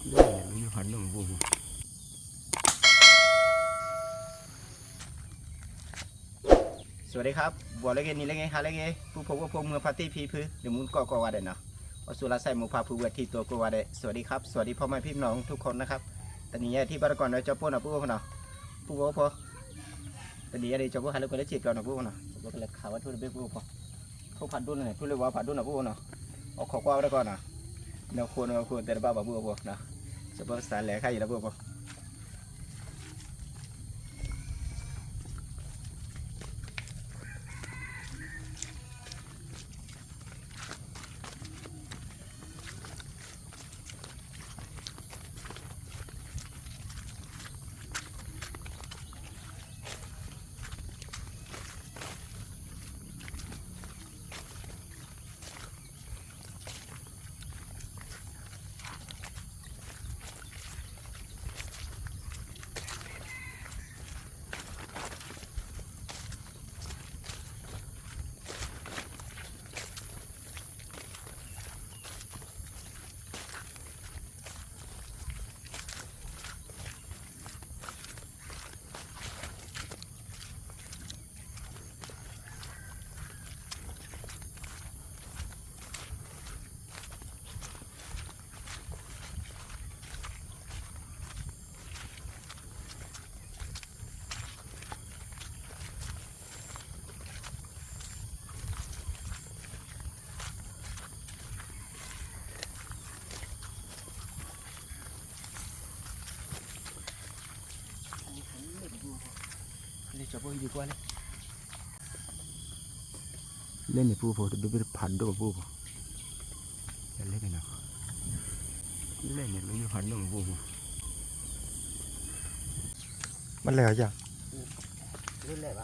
မ့ၢ်ဖးဒိၣ်မးပူဖိ สวัสดีครับ ဘၣ်လၢဂ့ၤ နံၤလၢဂ့ၤ ဟါလၢဂ့ၤ ပုၢ်ဖိဝဲၢ်ဖိ မုၢ်ဖါတံၢ်ဖံဖု ဒီးမူတကိးကိးဂၤဒဲးနီၤ အီစူလါစဲး မိၢ်ဖါဖုဝဲထံတိကိးဂၤဒဲး สวัสดีครับ สวัสดีพ่อแม่พี่น้องทุกคนนะครับ တနံၤညါထံၣ်ဘၣ်တကိးန့ၣ် ကၠီပိၢ်နီၤ ပုၢ်ဖိနီၤ ပုၢ်ဖိဖိ တနံၤညါဒီး ကၠီပိၢ်ဟးလၢကွဲလၢစံာ်ပျီနီၤ ပုၢ်ဖိနီၤ ကၠီပိၢ်ကလဲၤခးဝဲထိၣ်တဘ့ၣ် ပုၢ်ဖိ ထိၣ်ဖးဒိၣ်န့ၣ် ထိၣ်လၢဝါဖးဒိၣ်နီၤ ပုၢ်ဖိနီၤ အီၣ်ခိးကွၢ်ဝဲတကိးနီၤ နၢ်ခိနၢ်ခိတဲတဘၣ်ဘၣ် ပုၢ်ဖိနီၤ ကၠီပိၢ်ကစးလဲၤခါအံၤလီၤ ပုၢ်ဖိ လၢန့ၣ် ပုၢ်ဖိ တဘ့ၣ်ဘ့ၣ်တဖးဒိၣ် ပုၢ်ဖိ လဲၣ်န့ၣ်နီၤ လဲၣ်န့ၣ် မ့ၢ်ဖးဒိၣ် ပုၢ်ဖိ မ့ၢ်လဲၣ်အီၤယၤ လဲၣ်ဘ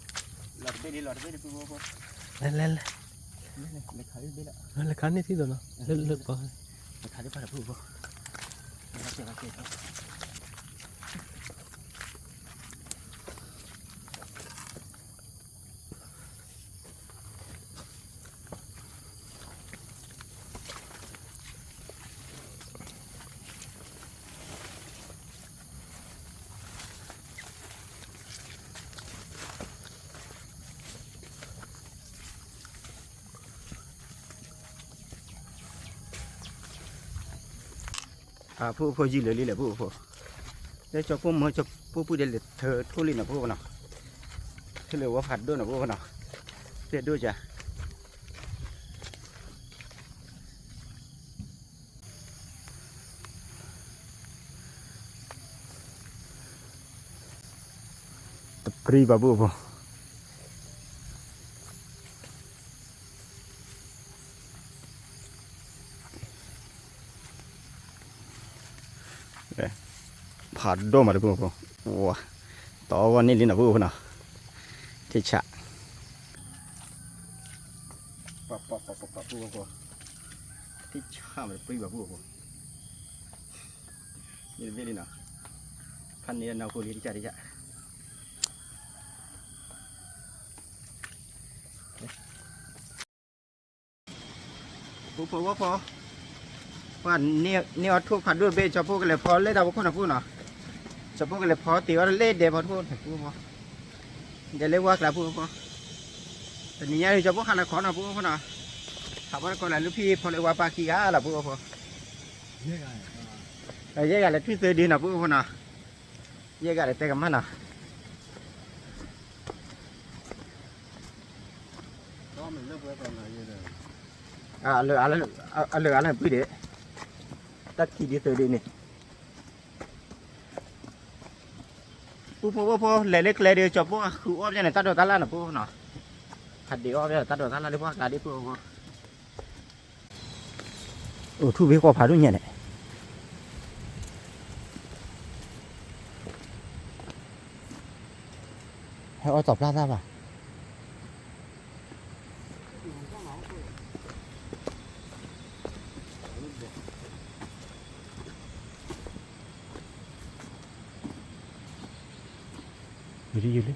ၣ် လီၤလံတဘ့ၣ် လီၤတဘ့ၣ်ဒံး လီၤတဘ့ၣ်ဒံး ပုၢ်ဖိ လဲၣ်လဲၣ်လဲၣ် လဲၤခးန့ၢ်ထံၣ်ဒီးနီၤ လၢလၢပှၤ လဲၤခးဒံးပှၤဒီး ပုၢ်ဖိ အပုၢ်ဖိ ယံာ်လၢာ်လံလဲၣ် ပုၢ်ဖိ လၢကၠီပိၢ်မၢ ကၠီပိၢ်ပုၢ်ဒဲးလဲၤထၢထိၣ်လံနီၤ ပုၢ်ဖိနီၤ ထၢလၢဝါဖးဒိၣ်နီၤ ပုၢ်ဖိနီၤ တဲဒိၣ်က တပြံဘၣ် ပုၢ်ဖိ ဖးဒိၣ်မးဒီး ပုၢ်ဖိ ဝါ တအီၣ်ဂီၢ်န့ၢ်လံနီၤ ပုၢ်ဖိနီၤ ထံၣ်ဆး ပပပပပ ပုၢ်ဖိ ထံၣ်ဆးမး တပြံဘၣ် ပုၢ်ဖိ ယတဘ့ၣ်လံနီၤ ဖးန့ၢ်နီၢ်ခိလံ ထံၣ်ဆး ထံၣ်ဆး ပုၢ်ဖိဝဲဖိ ပှၤန့ၢ်အီၣ်ထိၣ်ဖးဒိၣ်တဘ့ၣ် ကၠီပိၢ်ကလဲၤဖီလဲၣ်တၢ်ဖိခိၣ်နီၤ ပုၢ်နီၤ ကၠီပိၢ်ကလဲၤဖီတ့ၢ်အီၣ်တလဲၣ်ဒဲးဖီတခိၣ်န့ၣ် ပုၢ်ဖိ ဒဲးလၢဝါကျါ ပုၢ်ဖိ တနံၤညါအံၤ ကၠီပိၢ်ဟးလၢခီနီၤ ပုၢ်ဖိနီၤ ဟးဘၣ်တကိးလၢ လူၢ်ဖံးဖီလၢဝါပၢ်ခံဂၤလီၤ ပုၢ်ဖိ ယဲၢ်ဂၤလၢထွံၣ်သၢဒုနီၤ ပုၢ်ဖိနီၤ ယဲၢ်ဂၤလၢတဲကမၣ်နီၤ အလၢအလၢ အလၢအလၢပှံၤဒံး တၢ်ခံဒုသၢဒုန့ၣ် ဖိဖိဖိ လဲၤလၢကျဲဒီး ကၠီၤပိၢ်အဃုအီၣ်ပျဲန့ၣ် တၢ်ဒိးတၢ်လၢ်န့ၣ်ဖိနီၤ, ဖးဒံးအီၣ်ပျဲန့ၣ် တၢ်ဒိးတၢ်လၢ်လၢပှၢ်ကျါဒ်ဖိဖိ, အိၣ်ထူၣ်ဖဲကွၢ်ဖးဒိၣ်ညါန့ၣ်, ဟဲအီၣ်စီၤပျၢ်တၢ်ဘၣ်. ယူၤလံ ယူၤလံ.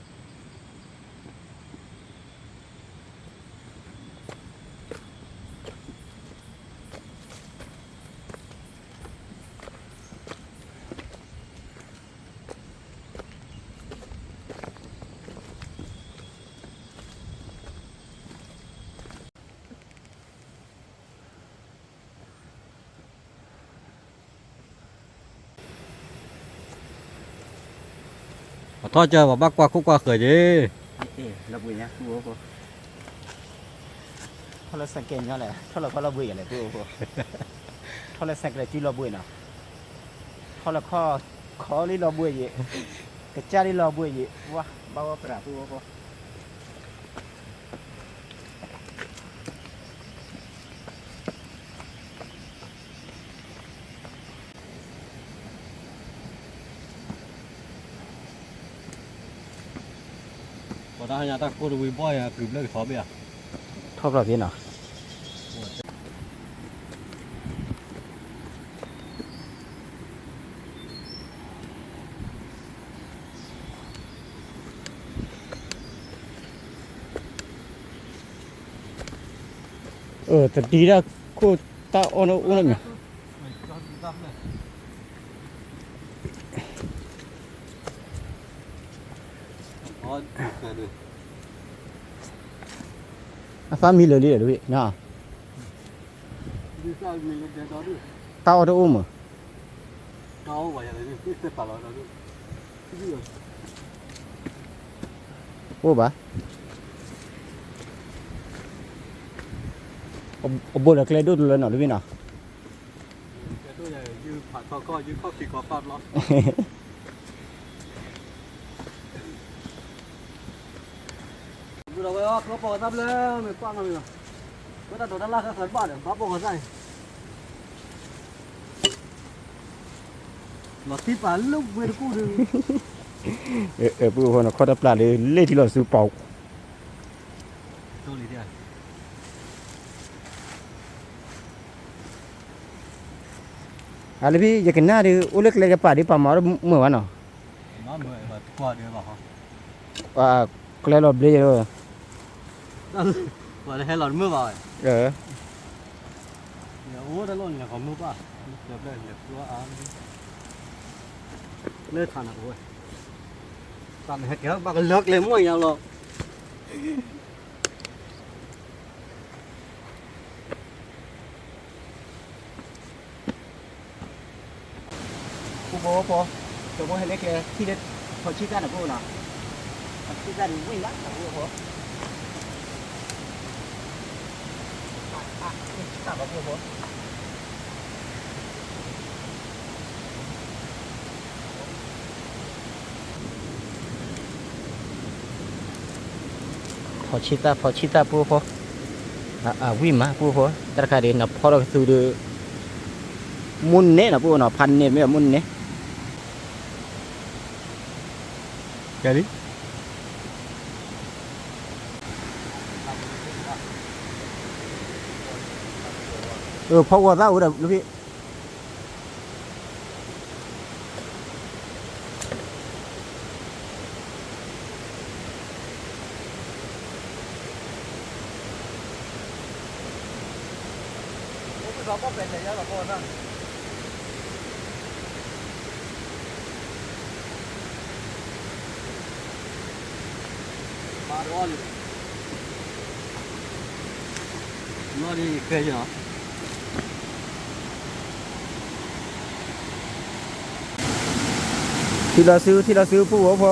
ပထီၣ်ကၢ ပဘၣ်ကွၢ်ခိၣ်ကွၢ်ဃၢၤက့ၤ, လီၤဘှံးညါ, ထီၣ်လၢစဲးကဲညီလဲၣ်, ထီၣ်လၢခီလီၤဘှံးယလဲၣ်, ထီၣ်လၢစဲးကဲစုလီၤဘှံးနီၤ, ထီၣ်လၢခီ, ခီလံလီၤဘှံးယဲ, ကစၢ်လံလီၤဘှံးယဲ, ဝါ, ဘၣ်ဝဲပရၤဖိဖိ ပှၤတၢ်ဟါညါတၢ်ကိၢ်တဝံၤဘီၣ်ယၤ ကုၤဘျၢၣ်ကထီဘ့ၣ်ဧါ, ထီၣ်ဖျီၣ်ဖ့နီၤ. အၢ တဒံဒၣ်ခိၣ်တၢ်အီၣ်န့ၣ်အိၣ်လၢမ့ၢ် အသၣ်မံလၢာ်လံဒီး တၢ်အီၣ်တအိၣ်မး, အိၣ်ဘၣ်, အဘိလၢကျဲဒိၣ်တလၢနီၤတဘ့ၣ်နီၤ. ဝဲတၢ်ဒိးတၢ်လၢ်သၢသးဘၣ်ဒီး ဘၣ်ပိာ်ကသၣ်န့ၣ် လီၤသံပာ်လၢဝဲတကူၣ်ဒီး ပုၢ်ဖိနီၤ ခီၣ်တပျၢ်ဒီး လ့ၣ်ထံလီၤဆူပီၤ အလၢဖဲ ယကနၣ်ဒီး အိၣ်လၢကျဲကပၤဒီး ပာ်မၤအီၣ်တမုာ်ဘၣ်နီၤ, ကျဲလီၤဘျ့ယဲ, ပှၤလၢဟဲလီၤတမုာ်ဘၣ်ဝဲ, အိၣ်တလိၣ်န့ၣ် ကမုာ်ဘၣ်, ကျဲဘျဲၣ်လဲၤကျီအါ, လၢထးန့ၣ်အိၣ်ဝဲ, တၢ်မ့ၢ်ဟဲက့ၤဘၣ်ကလၢကျဲမီၢ်ညါလီၤ. ဖိဖိဖိ, ကၠီဖိဟဲလၢကျဲ ထံၣ်လၢ ဖီဆံၣ်တၢ်န့ၣ်ဖိနီၤ, ဖီဆံၣ်တၢ်န့ၣ်ဝံၣ်လၢဖိဖိ, ဖီဆံၣ်တၢ်ဖိဖိ ဖီဆံၣ်တၢ် ဖီဆံၣ်တၢ် ပုၢ်ဖိ, အဝံၣ်မး ပုၢ်ဖိ, တၢ်တခါဒ် နဖီထီၣ်ကသူဒီး မိၢ်နဲၣ်နီၤ ပုၢ်ဖိနီၤ, ဖးန့ၢ်မ့ၢ်မိၢ်နဲၣ် ကဲလံ, ဖီဂီၤသၣ်အိၣ်ဒီး လၢဖဲ ထံလီၤဆူ ထံလီၤဆူ ပုၢ်ဖိဖိ.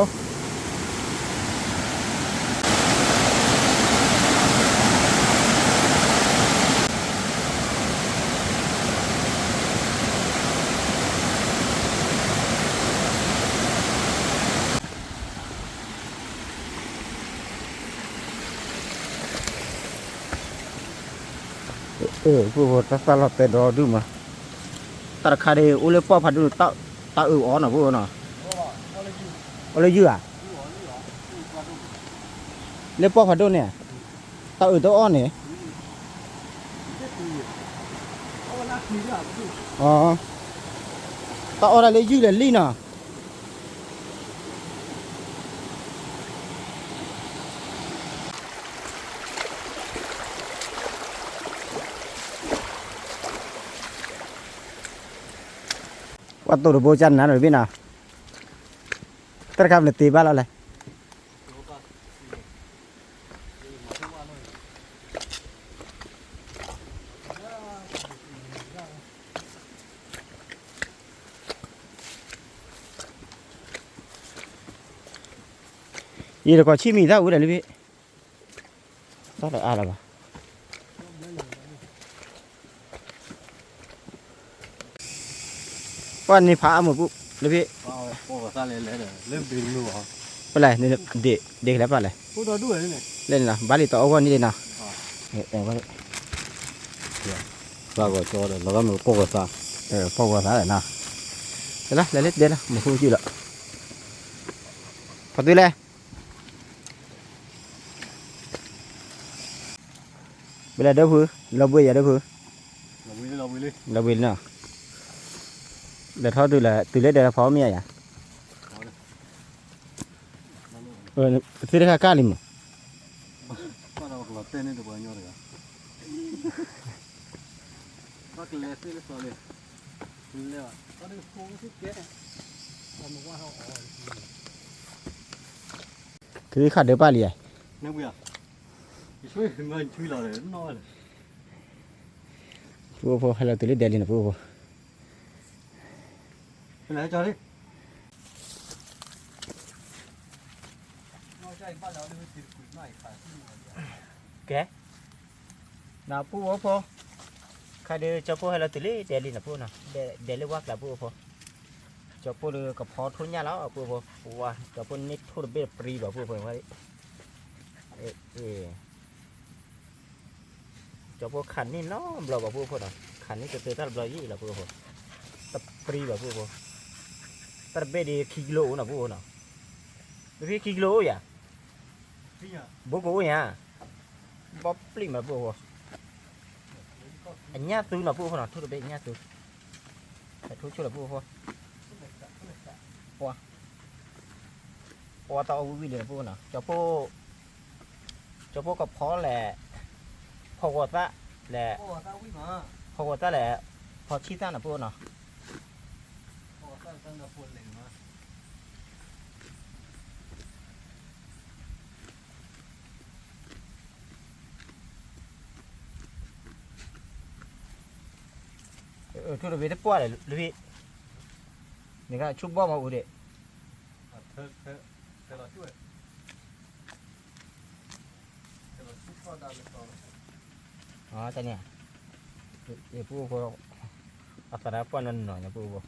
ပှၤဖိတၢ်သၣ်လီၤတဲာ်ဒီဒူၣ်မး, တၢ်တခါဒ် အိၣ်လၢပီၢ်ဖးဒိၣ် တၢ်အုးအီၣ်နီၤ ပှၤဖိနီၤ, အိၣ်လၢယုၢ်ဧါ, လၢပီၢ်ဖးဒိၣ်န့ၣ်, တၢ်အုးတအီၣ်န့ၣ်, တၢ်အီၣ်ဒၣ်လၢယုၢ်လဲၤလံနီၤ. ပှၤတိၢ်တဘိကၢ်နၤနီၤတဘ့ၣ်နီၤ, တၢ်တခါပနတ့ဘၣ်လီၤလဲၣ်. ယတကိးဆံၣ်မံၤတၢ်ဝံၤဒီးလံဘ့ၣ်, တၢ်တအါလၢၤဘၣ်. ပှၤန့ၣ်ဖးအါမုၢ်ပူၤလၢဖဲ, ပလဲၣ်, ဒ့ၣ်ကလဲၤပာ်လဲၣ်, လၢန့ၣ်နီၤ ဘၣ်လံတအီၣ်ဂီၢ်န့ၣ်လံနီၤ, သၣ်ဂီၤကၠီဒီး လီၤဂာ်မုၢ်ပိၢ်ဂီၤသး, ပိၢ်ဂီၤသးလဲၣ်နီၤ, လဲၤလၢလဲၤလၢဒဲလီၤ မ့ၢ်ဃူကံၢ်လီၤ, ဖးတုၤလဲၣ်. ပလဲၤဒၢဖု, လီၤဘှံးယၤဒၢဖု, လီၤဘှံးလံနီၤ, လဲၤထီၣ်တုၤလၢ တုၤလၢဒဲလီၤဖီမ့ၢ်ယၤ, ပသ့ၣ်တခါကၢ်လံမး, ကသ့ၣ်ခါဒၢပာ်လံဧါ, ပုၢ်ဖိဟဲလီၤတုၤလၢဒဲလံနီၤ ပုၢ်ဖိ, ကဲ, နပုၢ်ဖိ, ခါဒုးကၠီဖိဟဲလီၤတုၤလၢဒဲလံနီၤ ပုၢ်နီၤ, ဒဲလၢဝါကျါ ပုၢ်ဖိ, ကၠီဖိဒုးကဖီထိၣ်ညၣ်လီၤ ပုၢ်ဖိ, ဝါ ကၠီဖိန့ၢ်ထိၣ်တဘ့ၣ်တပျံၤဘၣ် ပုၢ်ဖိ, ကၠီဖိခးန့ၢ်နီတဘျီဘၣ် ပုၢ်ဖိနီၤ, ခးန့ၢ်တသ့တၢ်တဘျီယံာ်လီၤ ပုၢ်ဖိ, တပျံၤဘၣ် ပုၢ်ဖိ, တၢ်တဘ့ၣ်ဒ်ခံကလိအိၣ်နီၤ ပုၢ်ဖိနီၤ, မ့ၢ်ဖဲခံကလိအိၣ်ယၤ, ဘိကအိၣ်ယၤ, ဘီပျံၤမး ပုၢ်ဖိ, အညၣ်သူနီၤ ပုၢ်ဖိနီၤ, ထိၣ်တဘ့ၣ်ညၣ်သူ, ထိၣ်ဆိလီၤ ပုၢ်ဖိ, ပှၤ, ပှၤတၢ်အီၣ်ဝံၤဝံၤလံ ပုၢ်ဖိနီၤ, ကၠီဖိကဖီလဲၣ်, ဖီဂီၤသၣ်လဲၣ်, ဖီဂီၤသၣ်လဲၣ်, ဖီဆံၣ်သၣ်နီၤ ပုၢ်ဖိနီၤ. ထိၣ်တဘ့ၣ်တပှၢ်ဒီး နကဆိဘီၣ်မၤအူဒံး, တၢ်န့ၣ်, ယပုၢ်ဖိ, အသရၣ်ပှၢ်နီၢ်နီၢ် ယပုၢ်ဖိ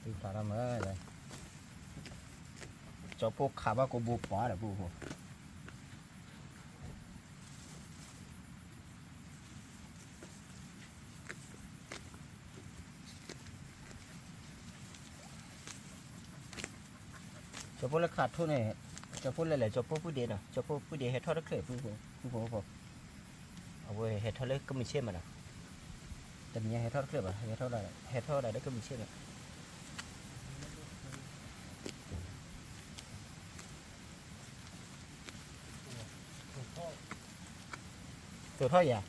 သုဖျါထီၣ်မး, ကၠီဖိခးဘၣ်ကိးဘိပှၤဒီးပုၢ်ဖိ, ကၠီဖိလၢခးထိၣ်န့ၣ်, ကၠီဖိလဲၤလဲၤ ကၠီဖိပုၢ်ဒ့နီၤ, ကၠီဖိပုၢ်ဒ့ဟဲထီၣ်တချုး ပုၢ်ဖိ, အဝဲဟဲထီၣ်လၢကမုၢ်ဆ့ၣ်မးနီၤ, တနံၤညါဟဲထီၣ်တချုးဘၣ်, ဟဲထီၣ်ဒၣ်လၢကမုၢ်ဆ့ၣ်မး, တိာ်ထီၣ်ယၤ ကၠီ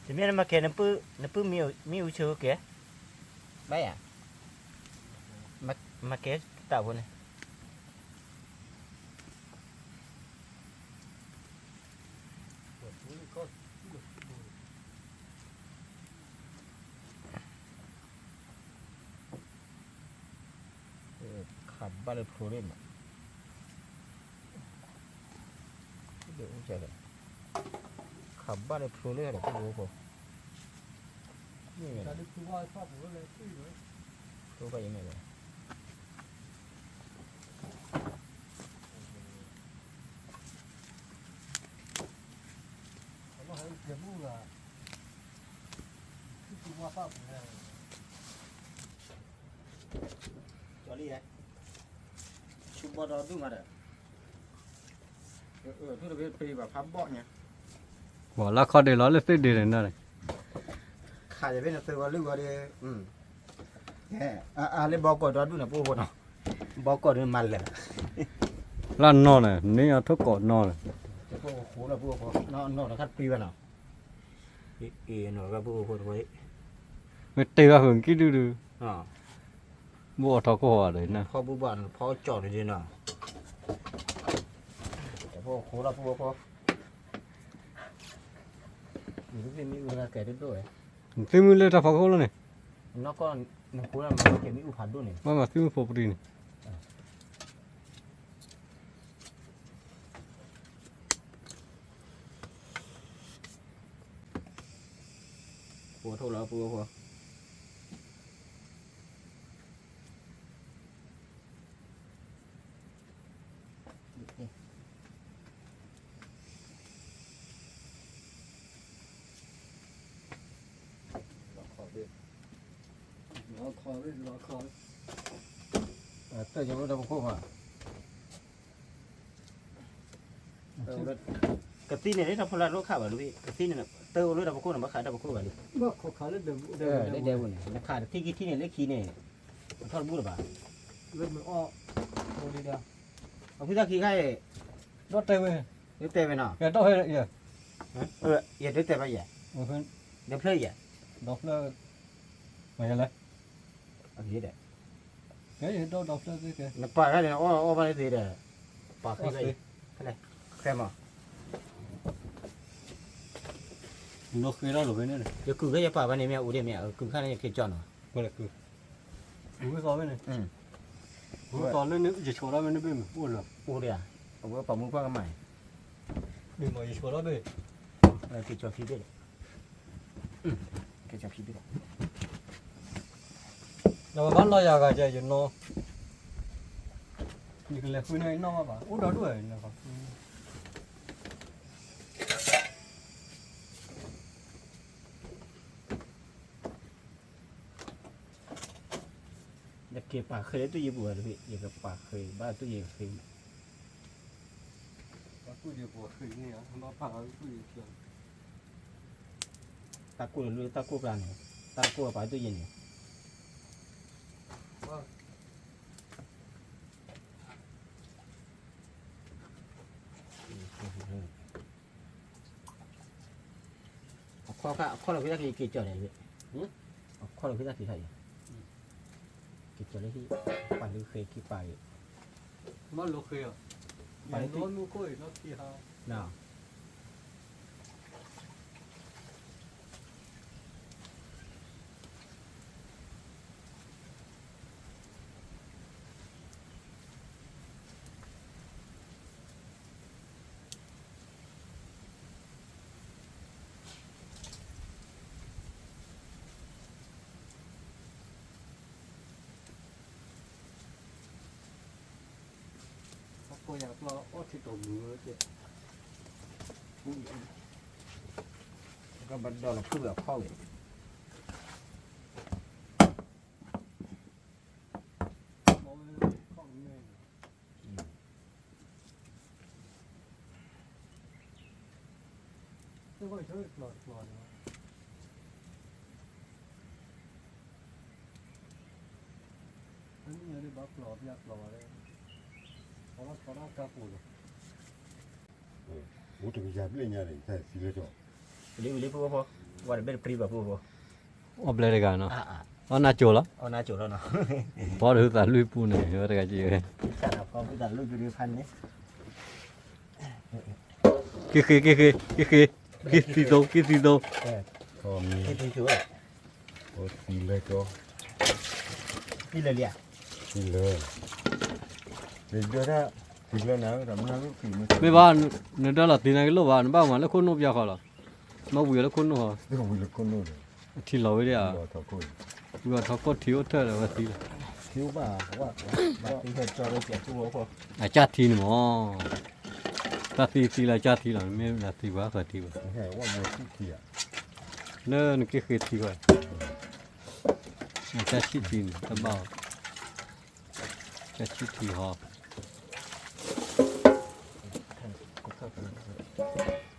တမ့ၢ်နမၤကဲ နပုၢ်မံအူဆၢကဲ, ဘၣ်ယၤ, မၤကဲတၢ်ဖိန့ၣ်, ခးဘၣ်လၢဖျိလၢမး, ခးဘၣ်လၢဖျိလၢဒီး ပအိၣ်ဖိ, မ့ၢ်ဝဲ, ဖျိဘၣ်အံၤမ့ၢ်ဝဲ, ကၠီလံ, ဆူဘီဒီဒူၣ်မးဒီး, ဘၣ်လၢခီဒ့လီၤလၢသ့ၣ်ဒ့, ခးယဖဲနသုးဂီၤလုၢ်ဂီၤဒီး, အါလၢဘီကီၢ်ဒီဒူၣ်န့ၣ် ပအိၣ်ဖိနီၤ, ဘီကီၢ်ဒီးမၤလၢာ်, လၢနီၢ်န့ၣ် န့ၢ်အီၤထိၣ်ကိးနီၢ်န့ၣ်, နီၢ်တခါတပှံၤဘၣ်နီၤ, နီၢ်တခါပှံၤဘၣ်, မ့ၢ်တ့ၢ်ဘၣ်ဃုာ်ကံၣ်ဒုဒု, ဘိၣ်အီၤထီၣ်ခိၣ်ဟီၤဒီး, ဖီဘိၣ်ဘၣ်န့ၣ် ဖီကၠီၣ်န့ၣ်ဒ်နီၤ, တဖိအခိၣ်လီၤဖိအခိၣ်, နသုမ့ၢ်အူလၢကဲဒိၣ်ဒိၣ်ဝဲ, နသုမ့ၢ်လၢတၢ်ဖီခိၣ်လီၤန့ၣ်, နကီၢ်နဃိလၢမၤကဲမ့ၢ်အူဖးဒိၣ်န့ၣ်, ဘၣ်မၤသုမ့ၢ်ဖိပတံၤန့ၣ် ဖိထိၣ်လီၤဖိဖိ, တၢ်ယိလၢတၢ်ဖီခိၣ်ဘၣ်, ကသံၣ်န့ၣ် တၢ်ဖီလာ်လိၣ်ခးဘၣ်လံ, ကသံၣ်န့ၣ် တၢ်အိၣ်လၢတၢ်ဖီခိၣ်န့ၣ် ဘၣ်ခးတၢ်ဖီခိၣ်ဘၣ်လံ, ဒဲဒဲပူၤန့ၣ် နခးတထံၣ်ခံထံၣ်န့ၣ်လၢခံန့ၣ်, အထီၣ်တဘူၣ်လၢၤဘၣ်, လၢမုၢ်အီၣ်, အဖုသၣ်ခံခါအံၤ, ဒီးတဲဝဲ, ဒ်တဲဝဲနီၤ, ယဲ, ယဲဒ်တဲဘၣ်ယဲ, ဒီဖျၢၣ်ယဲ, ဒီဖျၢၣ်, မၤယဲလဲၣ်, ဒီဖျၢၣ်, နပာ်ခါန့ၣ် အီၣ်အီၣ်ဘၣ်လၢသ့ဒီး, ပာ်ဃ့ဘၣ်အံၤ, ဖဲလဲၣ်, ဖဲမး နဃ့ထီၣ်လီၤဖဲန့ၣ်, ယကုၢ်ခဲယပာ်ဘၣ်န့ၣ်မ့ၢ်အူဒ့ၣ်မ့ၢ် ကုၢ်ခါန့ၣ်ယက့ၤကၠီနီၤ, ဝဲလဲၣ်ကုၢ်, ဝဲသီဖဲန့ၣ်, ဝဲသီလၢယဆိးထီၣ်ဖဲန့ၣ်ဘ့ၣ်မ့ၢ်အိၣ်လီၤ, အိၣ်ဒံးဧါ, အဝဲပာ်မူပှၢ်ကမၣ်, ဘ့ၣ်မ့ၢ်ယဆိးထီၣ်ဘ့ၣ်, က့ၤကၠီခံဘ့ၣ်, က့ၤကၠီခံဘ့ၣ်, ဒီးပဘၣ်နီၣ်ယၤဂၤကဲယနီၣ်, ယကလဲၤဃုန့ၢ်နီၣ်ဘၣ်ဘၣ် အိၣ်ဒီဒူၣ်ဝဲ, ယက့ၤပာ်ဃ့လၢတူၢ်ယံၤပူၤဝဲတဘ့ၣ်, ယကပာ်ဃ့ဘၣ်တူၢ်ယံၤဃ့, တၢ်ကိၢ်လၢတၢ်ကိၢ်ကျါန့ၣ်, တၢ်ကိၢ်ပာ်တူၢ်ယံၤန့ၣ် အခီၣ်ခါ အခီၣ်လီၤဖဲတၢ်ခံက့ၤကၠီၣ်န့ၣ်, အခီၣ်လီၤဖဲတၢ်ခံခါအံၤ, က့ၤကၠီၣ်လၢဟံၣ်, ပာ်လၢဃ့ခံပာ်အံၤ, မ့ၢ်လိာ်ဃ့အီၤ, ပာ်လၢဟံၣ်, ကဘၣ်ဒီးလီၤဖုၣ်အခီၣ်ဝဲ အိၣ်တကယၤဘျဲၣ်ညါန့ၣ် တၢ်သံလၢကီၢ်, လံဝံၤလံဖိဖိ, ဝဲတဘ့ၣ်တပြံဘၣ်ပူဖိ, အီၣ်ဘျဲတဂၤနီၤ, အီၣ်နၢ်ကၠိလီၤ, အီၣ်နၢ်ကၠိလီၤနီၤ, ဘီဒီးဟုသးလွံၢ်ပူန့ၣ် ဝဲတဂၤက့ၤဝဲ, ဖီဖုသးလွံၢ်ပူဒီးဖးန့ၣ်, က့ၤဃ့ က့ၤဃ့ က့ၤဃ့, က့ၤသံသိ, က့ၤသံသိ, က့ၤသံသိ, သံလၢကီ, သံလၢလံဧါ, သံလၢ, မ့ၢ်ဘၣ်, နဒၢလီၤသံနၤကလိၣ်ဘၣ်, နဘၣ်မၤလၢခိၣ်နူာ်ပျီဃီလီၤ, မ့ၢ်ဝံၤလၢခိၣ်နူာ်ဃီ, အထံလီၤဝဲဒၣ်, ဝံၤအထီခိၣ်ထံအိၣ်ထၢၣ်ဒီးဝဲသံလီၤ, အကၢ်ထံန့ၣ်မး, တၢ်သံသံလၢအကၢ်ထံလီၤ, မ့ၢ်လၢသံပှၤဃၢၤထံဘၣ်, လၢနက့ၤဃ့ထံဘၣ်, အကၢ်ဆံၣ်ထံန့ၣ် တဘၣ်အီၤ, ကၢ်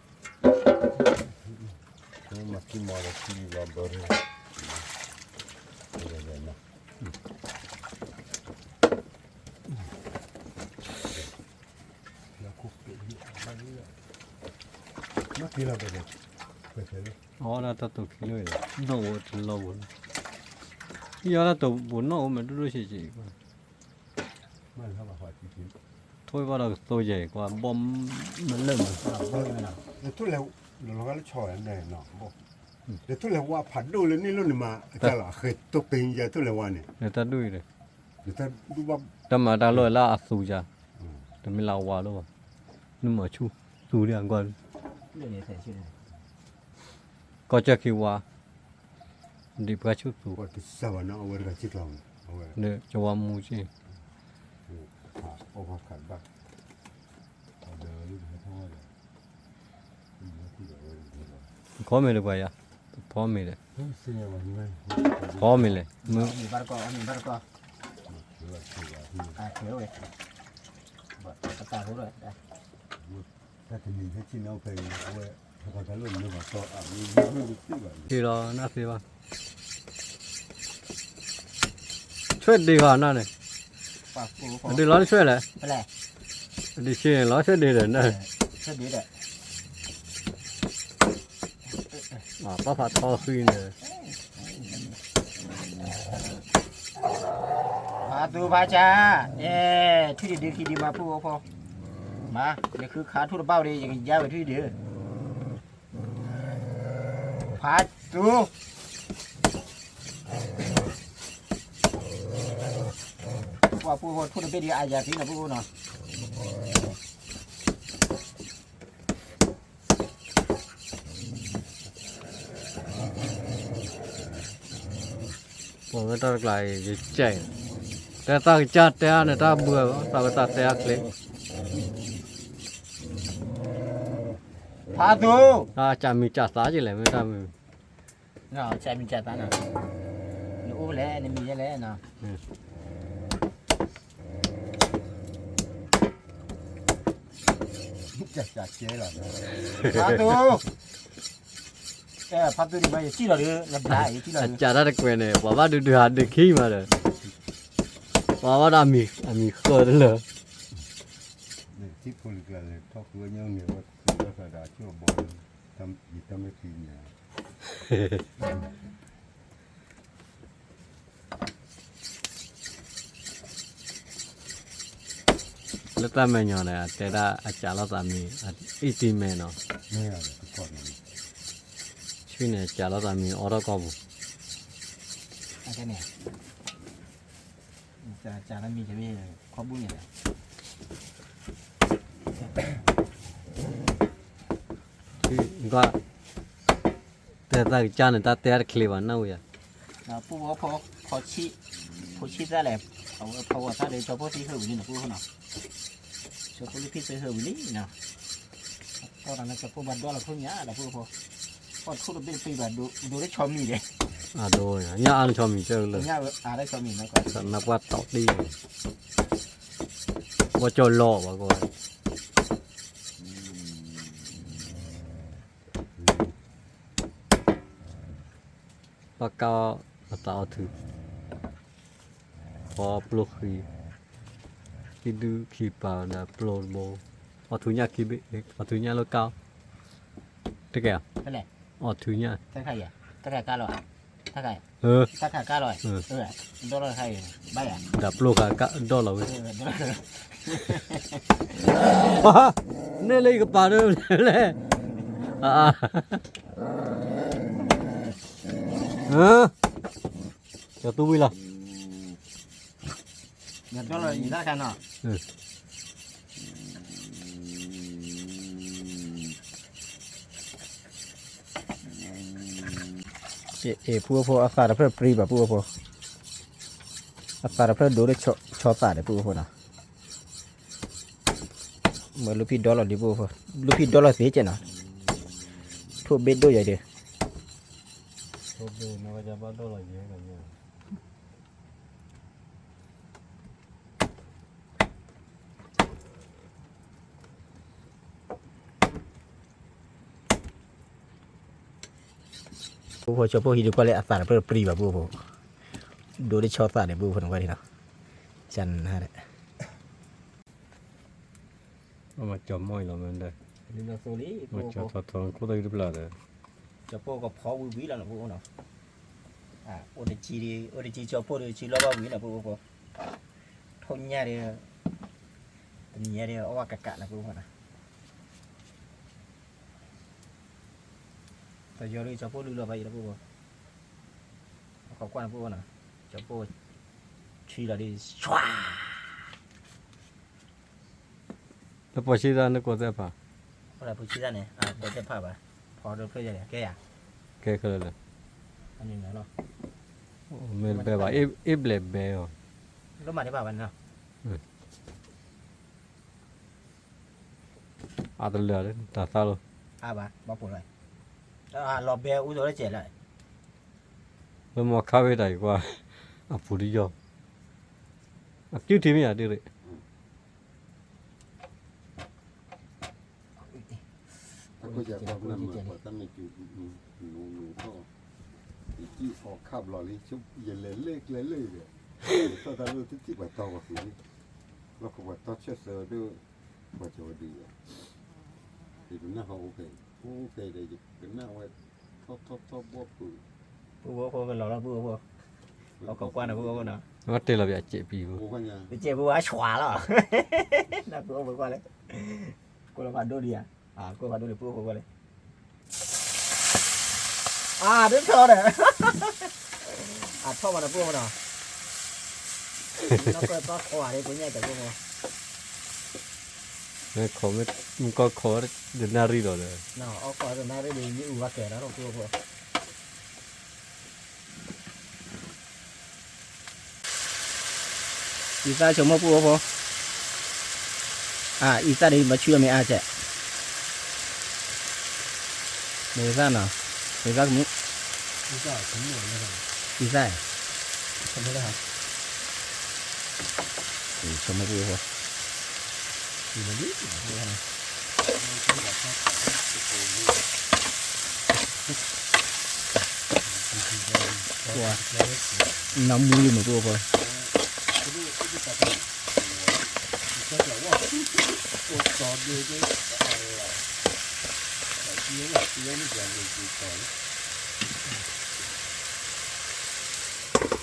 ဆံၣ်ထံဟီ မၤခံမီၤဒီးခံလီၤဘၢ, မၤက့ၤလီၤ, အဝဲဒၣ်တၢ်တိာ်ခံလၢ, နီၣ်အိၣ်တလီၢ်ဘိလီၤ, ယီၢ်တၢ်တိာ်ဘိနီၣ်အိၣ်မးဒိၣ်ဒိၣ်ဆံးဆံး, ထိၣ်ဘၣ်ဒီးကသိယဲၢ်ကွၢ် ဘီမလၢၢ်မး, လၢထိၣ်လဲၤဝါဖးဒိၣ်လၢန့ၣ်လိၣ်န့ၣ်မး, အကၢ်လီၤ အဃဲၤတိၢ်ပ့ၤယဲၢ်ထိၣ်လဲၤဝါန့ၣ်, လၢတၢ်ဒိၣ်အံၤ, တၢ်မၤတၢ်လီၢ်လၢအသူယၤ, တမ့ၢ်လၢအဝါလီၤဘၣ်, နမၤဆူၣ်သူဒၣ်ကွၢ်, ကီၢ်ကၢၢ်ခံဝါ, ဒံးပှၤဆူၣ်သူ, ကဝါမူက့ၢ် ဖီမ့ၤဒီးပှၤယၤ, ဖီမ့ၤဒီး, ဖီမ့ၤလဲၣ်, မ့ၢ်ဘၣ်တကီၢ်, မ့ၢ်ဘၣ်တကီၢ်, ဝဲ, တၢ်တမံၤဟဲဆ့ၣ်နီၤဖဲအံၤ, အဝဲ, က့ၤလီၤနၢ်သ့ဘၣ်, ဆွဲၣ်ဒ့ဃီနၢ်န့ၣ်, ဒ့လီၤနဆွဲၣ်လဲၣ်, ဒ့ဆ့ၣ်န့ၣ်လီၤဆွဲၣ်ဒ့ဒီးနၢ်, ပၢ်ဖးထီဃံန့ၣ် ဖးသူဖးကၢ်, အဲ, ထွံၣ်ဒံးဒုးခံဒံးမးပူဖိ, မၤ, နဃုခးထိၣ်တဘၣ်ဝဲဒီး ယကယါဝဲထွံၣ်ဒံး, ဖးသူ, ပှၤပူဖိထိၣ်တဘ့ၣ်ဒံးအါယၤသံနီၤပူဖိနီၤ ပှၤဝဲတၢ်တကျါအံၤ ယကဲ, တဲသးကစၢ်တဲအါန့ၣ် တၢ်ဘှၢဘၣ် သးဝဲသးတဲအါချ့, ဖးသူ, တၢ်ကၢ်မံၤကၢ်သးကလဲၣ် မ့ၢ်တၢ်မုာ်, ကၢ်မံၤကၢ်သးနီၤ, နအိၣ်ဖဲလဲၣ် နမံၤယဲလဲၣ်နီၤ, ကၢ်ကၢ်ကဲလီၤ, ဖးသူ ဖးသူန့ၣ် ယစံၣ်လီၤဒီး နဘျါယစံၣ်လီၤဒီး အစံၣ်တၢ်တကွဲးန့ၣ် ပှၤဘၣ်ဒုးဒုးဟးဒုးခံမးဒီး ပှၤဘၣ်ဒီးအမံၤဃၢတလၢာ်, ထံဖိလံၤကျါလဲၤထီၣ်ဃုအညၣ်န့ၣ် ဝဲသးဒၣ်ဆိၣ်အဘီ, ယတၢ်မ့ၢ်ဖံးန့ၣ် လၢတၢ်မဲာ်ညါန့ၣ် အတဲဒၣ်အစံၣ်လိာ်သးမံၤ အ့ၣ်တံၤမဲာ်နီၤ, ဆံၣ်န့ၣ် အစံၣ်လိာ်သးမံၤ အိးထီၣ်ကီၢ်ပူၤ, တဲသးကစၢ်န့ၣ် တၢ်တဲတချ့ဘၣ် နၢ်ဝဲယၤ, ပူဖိ, ဖိဆံၣ်သၣ်လဲၣ်, အဝဲဖီဂီၤသၣ်ဒီး ကၠီဖိသံဟၢဝံၤလံနီၤ ပူဖိနီၤ, ကၠီဖိလၢဖံသ့ဟၢဝံၤလံနီၤ, ကီၢ်တၢ်န့ၣ် ကၠီဖိဘၣ်ဒွးလီၤထိၣ်ညါဒီး ပူဖိ, ကီၢ်ထိၣ်တဘ့ၣ်တပ့ၤဘၣ် ဒိးတဆီမံၤလဲၣ်, အဒိ, ညၣ်အါတဆီမံၤကၢၢ်လၢ, ညၣ်အါတဆီမံၤနီၤ, နပှၢ်တီၢ်တံၢ်, ဘီကၠီလီၤဘၣ်ကီး ပှၤကါအသးအီထူ, ပှၤပျိၢ်ဃံ, ခံဒူခံပၤဒီးပျိၢ်တဘိ, အီထူညၣ်ခံဘ့ၣ်, အီထူညၣ်လၢကါ, တကဲဧါ, ဖဲလဲၣ် အီၣ်ထုညၣ်, တၢ်ခါယၤ, တၢ်ခါကါလီၤ, တၢ်ခါ, တၢ်ခါကါလီၤ, ဒီလီၤတခါအံၤ, ဘၣ်ယၤ, ဒီးပျိၢ်ခါကါဒီလီၤဝဲ, န့ၣ်လၢယကပၤဒၢလဲၣ်, ကၠီၤသူဝံၤလီၤ. အ့ၣ် ပုၢ်ဖိ အသးတဖျၢၣ်ပြံဘၣ် ပုၢ်ဖိ, အသးတဖျၢၣ်ဒိးလၢဆီသးန့ၣ် ပုၢ်ဖိနီၤ, မ့ၢ်လူဖံဒီလီၤဒံး ပုၢ်ဖိ, လူဖံဒီလီၤသ့ကဲနီၤ, ထိၣ်ဘ့ၣ်ဒိၣ်ယၤဒံး ပုၢ်ဖိ ကၠီၤပိၢ်ဟံးဒုးကွၢ်လၢအသးတဖျၢၣ်ပြံဘၣ် ပုၢ်ဖိ, ဒိးလၢဆီသးန့ၣ် ပုၢ်ဖိ နကွၢ်ဒံးနီၤ, ကနၤဒဲး မ့ၢ်ကၠီၤမီၢ်အံၤလီၤမ့ၢ်ဒဲး, မ့ၢ်ကၠီၤထီထီခိၣ်သၣ်ဂံၢ်တပျၢ်ဒီး, ကၠီၤပိၢ်ကဖီဝံၤဝံၤလီၤနီၤ ပုၢ်ဖိနီၤ, အိၣ်တကံဒံး အိၣ်တကံကၠီၤပိၢ်ဒီး ကံလီၤဘၣ်ဝံၤနီၤ ပုၢ်ဖိ, ထိၣ်ညၣ်ဒီး, တနံၤညါဒီး အီၣ်ဝဲကကးနီၤ ပုၢ်ဖိနီၤ, တယီၤဒီး ကၠီၤပိၢ်လုၢ်လီၤဘၣ်အံၤလီၤ ပုၢ်ဖိ, အခိးကွၢ်နီၤ ပုၢ်ဖိနီၤ, ကၠီၤပိၢ်, ဆံလီၤဒံး, ဆွါ လၢပှၤဆံသၣ်န့ၣ်ကိးသ့ၣ်ဖး, ပှၤဆံသၣ်န့ၣ် ကိးသ့ၣ်ဖးဘၣ်, ဖီဒိဖျၢၣ်ယဲၢ်ကဲယၤ, ကဲခဲလၢာ်လၢာ်, မ့ၢ်တဘဲဘၣ်, အ့ၣ်ဘျဲၣ်ဘဲအီၤ, လၢမၤတဘၣ်ဘၣ်န့ၣ်နီၤ, အတလၢာ်တၢ်သၣ်လီၤ, အဘၣ်, ဘၣ်ဖိလီၤ, လီၤဘဲအူသိးလၢကဲလီၤ, လၢမီခါဝဲတၢ်အံၤကွၢ်, အပူၤတယီၤ, အကၠူထံမ့ၢ်ဧါဒ်ရ့ၣ် အခိၣ်ယၤပှၤမနုၤမၤပှၤတၢ်မ့ၢ်ကၠူ, နူနူထီၣ်, ယကံၣ်အီၤခၣ်ဘျီလံ, ယလဲၤလဲၣ်ကျဲလဲၣ်ဒီး, ယထီၣ်တၢ်လၢတထံၣ်ပှၤတီပှၤဃုာ်လံ, လီၢ်ခီပှၤတီဆၢၣ်စၢၤဒီး, ပှၤကၠီၤဝဲဒုးယၤ, ယကနၣ်ဟီအိၣ်ဖဲ, အိၣ်ဖဲဒီး ယကနၣ်ဝဲ, ထီၣ်ထီၣ်ထီၣ်ဘီၣ်ဖုး, ပုၢ်ဖိဖိကလီၤလီၤပုၢ်ဖိဖိ, အခိးကွၢ်န့ၣ်ပုၢ်ဖိဖိနီၤ, ဝဲတဲလီၤပျးစဲးပံၤဖိ, ပစဲးပူၤဝဲဆွးလီၤ, နပုၢ်ဖိကွၢ်လၢ, ကိးလီၤဖးဒိၣ်ဒံးဧါ, ကိးဖးဒိၣ်ဒံးပုၢ်ဖိကွၢ်လၢ အါ ဒ်ထီၣ်ဒီး, အထီၣ်မးဒီးပုၢ်ဖိနီၤ, နီၢ်ကီၢ်သီခွါဒ်ကိးညါတၢ်ပုၢ်ဖိ, မ့ၢ်ကီၢ်ခိးဒီးနၣ်ရံၣ်လီၤဒီး, အီၣ်ကီၢ်ဒီးနၣ်ရံၣ်ဒီးမ့ၢ်အူဝဲကဲဒီးပုၢ်ဖိ အံသၣ်ဆိကမိၣ်ပုၢ်ဖိ, အံသၣ်ဒီးဘၣ်ဆူဒီးမ့ၢ်အါကဲ, မ့ၢ်သၣ်နီၤ, မ့ၢ်သၣ်ကမူၣ်, အံသၣ်, ဆိကမိၣ်ပုၢ်ဖိ နီၢ်မူလံမ့ၢ်ပုၢ်ဖိ,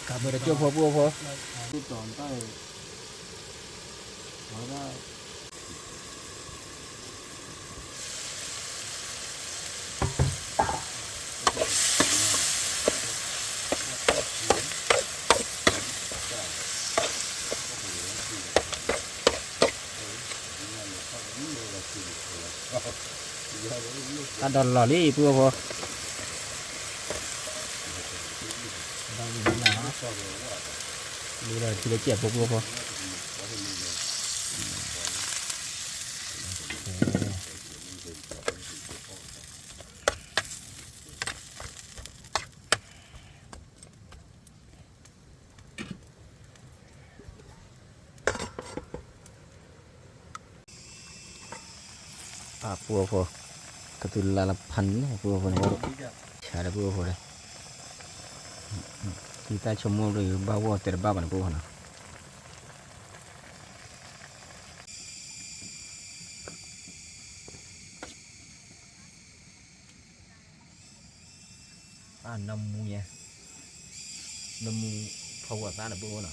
ကးဘၢတကၠိၢ်ဖိပုၢ်ဖိ တၢ်ဒီးလီၤလံ ပုၢ်ဖိ, လူဒီးထံလၢကဲၣ်ဖိ ပုၢ်ဖိ. အပုၢ်ဖိ, ကသူလၢလၢဖးန့ၣ် ပုၢ်ဖိန့ၣ်, ဆါဒီးပုၢ်ဖိဒီး, သံသၣ်ဆိကမိၣ်ရၢဘၣ်ဂီၢ်တဲတဘၣ်ဘၣ်န့ၣ် ပုၢ်ဖိနီၤ. နမူဖီဂီၤသးန့ၣ် ပအိၣ်နီ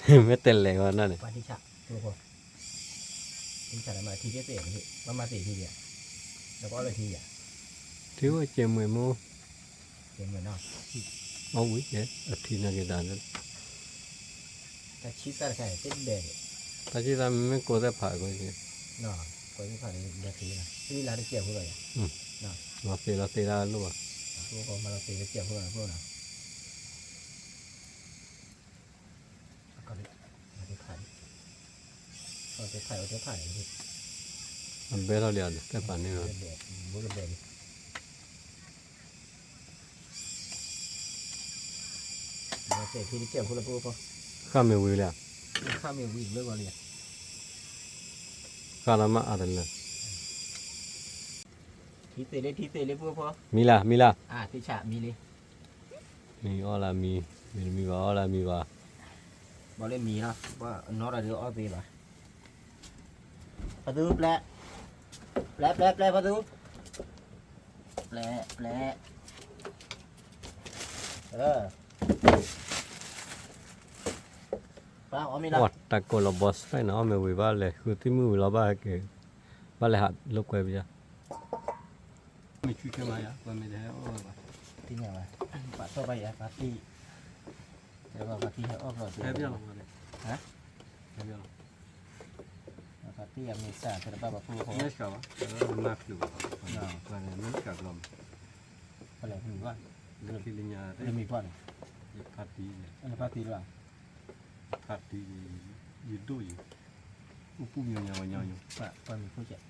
ၤ, မ့ၢ်တဲလဲၤဝဲနီၤန့ၣ်, ပှၤထံဆး, ထံဆးလၢမၤထံသ့ၣ်သ့ၣ်, ဘၣ်မၤသ့ၣ်ထံယၤ, ဒီးပအီၣ်လၢထံယၤ, ထံအိၣ်ကဲမွဲၢ်မ့ၢ်, ကဲမွဲၢ်နီၤ, အဝံၤကဲ, အထံနာ်က့ၤတၢ်, တၢ်ဆံသၣ်တခါန့ၣ် သ့ၣ်ဒဲးန့ၣ်, တၢ်ဆံသၣ်မ့မ့ၢ်ကိးသ့ၣ်ဖးအဂီၢ်, ကိးသ့ၣ်ဖးန့ၣ် ဒဲးသ့ၣ်နီၤ, သ့ၣ်လၢတစဲးဖိလီၤယၤ, လီၤသ့ၣ်လီၤသ့ၣ်တၢ်လိၣ်ဘၣ်, မၤလီၤသ့ၣ်လၢစဲးဖိလီၤဖိနီၤ, အဘဲထီၣ်လံ, သ့ၣ်ဖးန့ၣ်လီၤ, ဃၣ်မ့ၢ်ဝံၤလံ, ဃၣ်မ့ၢ်ဝံၤလၢဂီၤလံ, ဃၣ်လီၤမးအါတလၢ, ထံသ့ၣ်လံ ထံသ့ၣ်လံ ပှၤဖိ, မံလၢ မံလၢ, သ့ၣ်ဆးမံလံ, မံအီၣ်လၢမံ, မံတမံဘၣ်အီၣ်လၢမံဘၣ်, ဘၣ်လၢမံနီၤ, နီၢ်တၢ်ဒုးအီၣ်သ့ဘၣ်, ဖါသူပျဲ, ပျဲပျဲပျဲဖါသူ, ပျဲပျဲ, ပှၤအီၣ်မ့ၤလီၤ, တၢ်ကိးလီၤဘီစဲနီၤ, အီၣ်မ့ၤဝံၤဘၣ်လဲၤဃုသံၣ်မုၢ်ဝံၤလီၤဘၣ်က့ၤ, ဘၣ်လဲၤဟးလိာ်ကွဲပယါ, မ့ၢ်ဆူၣ်ခဲမးယါ, ပှၤမ့ၢ်တဟဲအီၣ်ဘၣ်, သ့ၣ်ညါဘၣ်, ပာ်ထီၣ်ဘၣ်ယါ, ပာ်တံၢ်, ပာ်တံၢ်ဟဲအီၣ်ကျီၢ်သ့, ဟဲပယါလီၤ, ဟဲပယါလီၤ, ပာ်တံၢ်အမ့ၢ်စၢ် တဲတဘ၁ၣ်ဘၣ်ဖိဖိ, မ့ၢ်စၢ်ဘၣ်, မၤချုးဘၣ်, ပှၤန့ၣ်မ့ၢ်စၢ်ဘျီမး, ပလဲၤမံၤဘၣ်, လၢခံလၢညါ, လၢမံၤပှၢ်န့ၣ်, ယဖါတံၢ်န့ၣ်, လၢဖါတံၢ်လီၤ, ဖါတံၢ်, ယဒိၣ်ယံၤ, အိၣ်ပူၤညီညီဝဲညီညီ, ပှၤမံၤဖိကဲး,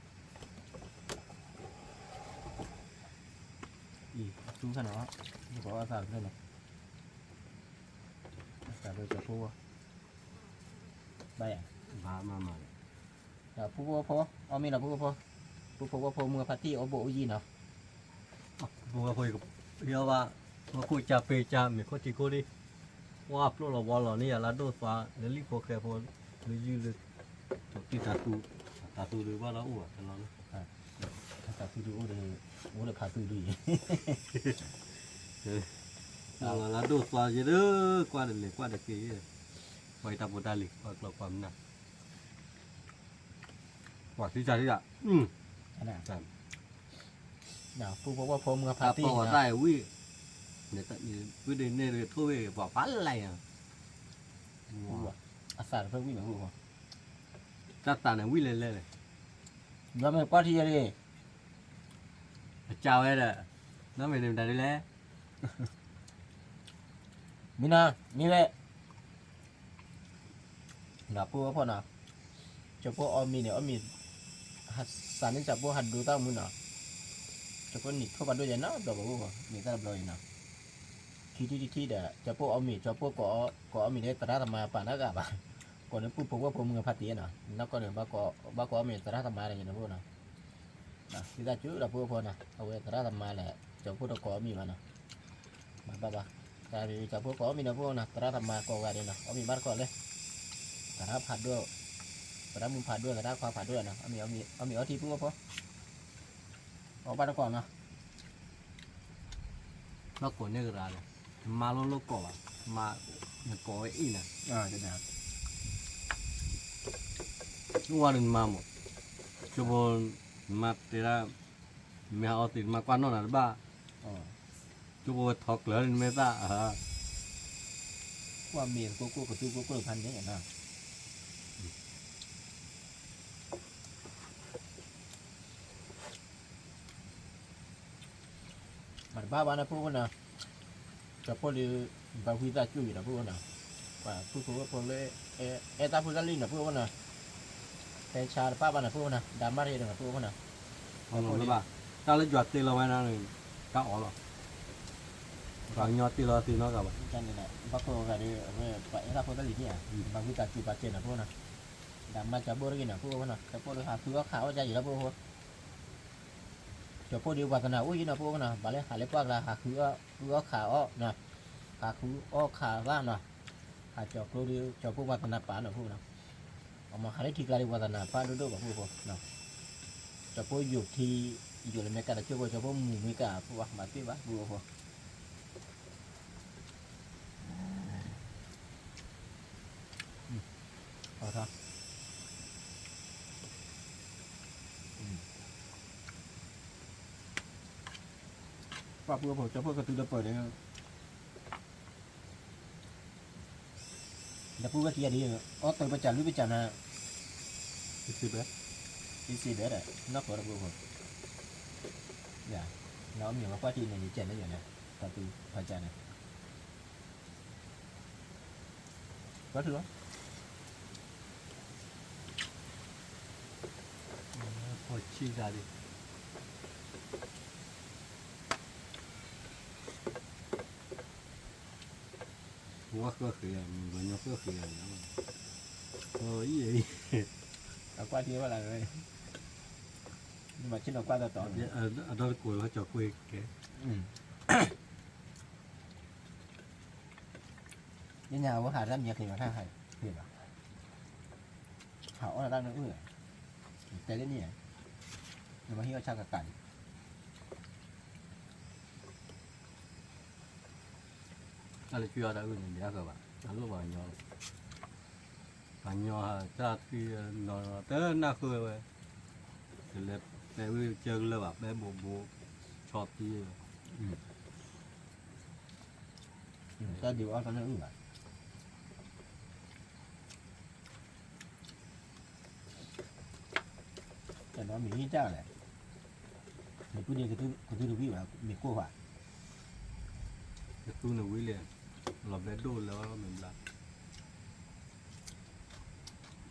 အံၤ သူခါနီၤ, ယကအီၣ်သးတဖျၢၣ်န့ၣ်, အသးဖျၢၣ်ကဖိ, ဘၣ်ယၤ, ဘၣ်မးမး, ဒီးဖုဖိဝဲဖိ, အီၣ်မ့ၤလီၤဖုဖိ, ဖုဖိဝဲဖိမုၢ်ဖါတံၢ်အိၣ်ဘိၣ်အိၣ်ယံၤနီၤ, ဖုဖိဝဲဖိ, ယဘၣ်, ဝဲခိၣ်ကၢ်ပ့ကၢ် မ့ၢ်ခိၣ်ထံခိၣ်လံ, ဝဲဖျိလီၤဝီလီၤန့ၣ်ယၤလၢဒိၣ်သွါ, လၢလံၣ်ဖိဃဲဖိ, လၢယုၢ်လၢ, တၢ်သူ, တၢ်သူဒုးဘၣ်လၢအိၣ်ဘၣ်ခဲလီၤလၢ, တၢ်သူဒုးအိၣ်ဒီး, အိၣ်လၢဖါသူဒုးအံၤ, လၢဒိၣ်သွါယဲဒၣ်, ကွၢ်တလဲၤကွၢ်တက့ၤယဲ, ပှၤအံၤတၢ်ဖိတၢ်လံၤ ကွၢ်ကျီကွၢ်မနၤ, ပှၤသံတၢ်သံတၢ်, ပှၤဖိဝဲဖိမုၢ်ဖါတံၢ်, ဝံၤ, ဝံၤဒ်န့ၣ်ဒ်ထိၣ်ဝဲပှၤဖးလဲၣ်, အသးတဖျၢၣ်ဝံၤမး, တၢ်သးန့ၣ်ဝံၤလဲၤလဲၤလဲၣ်, ယွၤမ့ၢ်ကွၢ်ထံယဲဒၣ်, အကၢ်ဝဲဒီး, နီၢ်မ့ၢ်န့ၣ်မတၤဒ်လဲၣ်, မ့ၢ်နီၤ, မ့ၢ်ဝဲ ဒီးဖိဝဲဖိနီၤ, ကၠီဖိအီၣ်မ့ၤန့ၣ် အီၣ်မ့ၤ, စးန့ၣ်ကၠီဖိဟးဒိသၣ်မူနီၤ, ကၠီဖိနံၤထိၣ်ဖးဒိၣ်ယဲနီၤ ဘျီဘၣ်အိၣ် မ့ၢ်သၣ်တဘျီအံၤနီၤ, ခံထံၣ်တထံၣ်ဒီး ကၠီဖိအီၣ်မ့ၤ ကၠီဖိ ကအီၣ်မ့ၤလၢသရၣ်သမါပာ်နဂၤဘၣ်, ကိးန့ၣ်ပုၢ်ဖိဝဲၢ်ဖိမုၢ်ဖါတံၢ်နီၤ, နီၢ်ကီၢ်န့ၣ် ဘၣ်ကအီၣ်မ့ၤသရၣ်သမါန့ၣ်ဖိနီၤ, ဒ်သၣ်ကၠိဒီးဖိဝဲဖိနီၤ အဝဲသရၣ်သမါလဲၣ် ကၠီဖိတကအီၣ်မ့ၤဘၣ်နီၤ မၤဘၣ်ဘၣ်, တၢ်ကၠီဖိကအီၣ်မ့ၤဒီးဖိနီၤ သရၣ်သမါကိးဂၤဒဲးနီၤ အီၣ်မ့ၤဘၣ်တကိးလဲၣ်, သရၣ်ဖးဒိၣ်, သရၣ်မုၣ်ဖးဒိၣ် သရၣ်ခွါဖးဒိၣ်နီၤ အီၣ်မ့ၤအီထံပုၢ်ဖိ, အီၣ်ဘၣ်တကိးနီၤ, ဘၣ်ကိးန့ၢ်ကရၤလဲၣ်, မါလိလိကိးဘၣ်, မါနကိးဝဲအ့ၣ်နၤ, အိၣ်ဝဲဒီးနမါမး, ကၠိဖိ, နမါတဲဒၣ်, နမ့ၢ်ဟးအီသံး နမါကွၢ်နီၣ်နၤတဘၣ်, ကၠိဖိဝဲထီကျၢၤန့ၣ်မ့ၢ်သၣ်, ကွၢ်မ့ၢ်ကိၢ်ကိၢ်ကသူကိၢ်ကိၢ်ဖးန့ၣ်နီၤ မၤတဘၣ်ဘၣ်နီၤ ဖိဖိနီၤ, ကၠီဖိဒီး ဘၣ်ဝံသးစူၤယံၤဒီးဖိဖိနီၤ, ပှၤပုၢ်ဖိဝဲၢ်ဖိလၢ အဲၣ်တၢ်ဖိတၢ်လံၤနီၤ ဖိဖိနီၤ, တဲဆါတပၣ်ဘၣ်နီၤ ဖိဖိနီၤ, ဒါမၢ်တဟ့ၣ်ဒီးဖိဖိနီၤ, တၢ်လၢယွၤတ့လီၤဝဲဒၣ်န့ၣ် တၢ်အီၣ်လီၤ, ပှၤကညီတ့လီၤသ့နီတဂၤဘၣ်, ဘၣ်ကိးဂၤဒီး အဝဲပှၤအဲၣ်တၢ်ဖိတၢ်လံၤန့ၣ်ဧါ, ဘၣ်ဝံသးစူၤပာ်စဲးနီၤ ဖိဖိနီၤ, ဒါမၢ်ကၠီဘိတဂ့ၤနီၤ ဖိဖိနီၤ, ကၠီဖိဒီးဟးဃုအီၣ်ခးအီၣ်ဒ်ယံၤလီၤ ဖိဖိ ကၠီဖိဒီးပှၤသနာ်အိၣ်ယံၤနီၤ ဖိဖိနီၤ, ဘၣ်လၢဟးလၢပှၢ်ကျါ ဟးဃုအီၣ်ဃုအီၣ်ခးအီၣ်နီၤ, ဟးဃုအီၣ်ခးအီၣ်နီၤ, ဟးကၠီၤကျိဒီး ကၠီဖိပှၤသနာ်ပာ်နီၤ ဖိဖိနီၤ, အမ့ၢ်ဟးလၢထံကျါဒီးပှၤသနာ်ပာ်ဒိၣ်ဒိၣ်ဘၣ် ဖိဖိ, ကၠီဖိယိာ်ထံ ယိၤလၢမဲကၤတကၠိၢ်ဖိ ကၠိဖိမူၤမ့ၢ်ကၤဖိဘၣ် မၤသ့ဘၣ် ပူဖိ အီထီၣ် ပှၤပူဖိ ကၠိဖိကတုၤလၢပၢၢ်န့ၣ် ဒီပုၢ်ဝဲၢ်ခံဂၤဒ်အံၤ အီၣ်တၢ်ပစၢ်လွံၢ်ပစၢ်နၤ တစံးဘဲ တစံးဘဲဒီး နီၢ်ကီၢ်တပူၤဖိ ယၤ နအီၣ်မ့ၤဝဲကွၢ်ထံန့ၣ် ယကဲန့ၣ်ယၤန့ၣ် တၢ်သူဖးကၢ်န့ၣ် ကွၢ်ထံလီၤ ဖီဆံၣ်တၢ်ဒ် ဝဲဃၢဃ့ယၤ မ့ၢ်ပှၤညီဃၢဃ့ယၤန့ၣ် အီၣ်အံၤ အကွၢ်ထံဝဲလၢ နမၤဆ့ၣ်နီၤကွၢ်တတီၤ အဒီတကိးလီၤ ကၠီၤကွ့ကဲ ညါဝဲဟးတၢ်မံၤဃ့ဘၣ် တၢ်ဟးဃ့ဘၣ် ဟးအီၣ်တၢ်နအုၣ် တဲလၢန့ၣ် နမ့ၢ်ဟံးအီၣ်ဆၣ်ကကးလံ တၢ်လၢကွံအီၣ်တၢ်အုၣ်န့ၣ် ဒ်အဃၢၤဘၣ် တၢ်လိၣ်ပှၤကညီ ပှၤကညီဟးတၢ်သံနီၤ တနၢ်ဃုာ်ဝဲ တလဲၤပဲဝဲကၢကလၢၢ်ဘၣ် ပဲဘိးဘိး ဆီသံ တၢ်ဒုးအီၣ်တၢ်နအုၣ်ဘၣ် တနီၤမ့ၢ်ဟံးတၢ်လဲၣ်, နပုၢ်န့ၣ်ကသူတဝံၣ်ဘၣ် မ့ၢ်ကိၢ်ဘၣ်, ကသူန့ၣ်ဝံၤလဲၣ်, လီၤဘဲဒိၣ်လၢအီၣ်မ့ၢ်ဘျါ,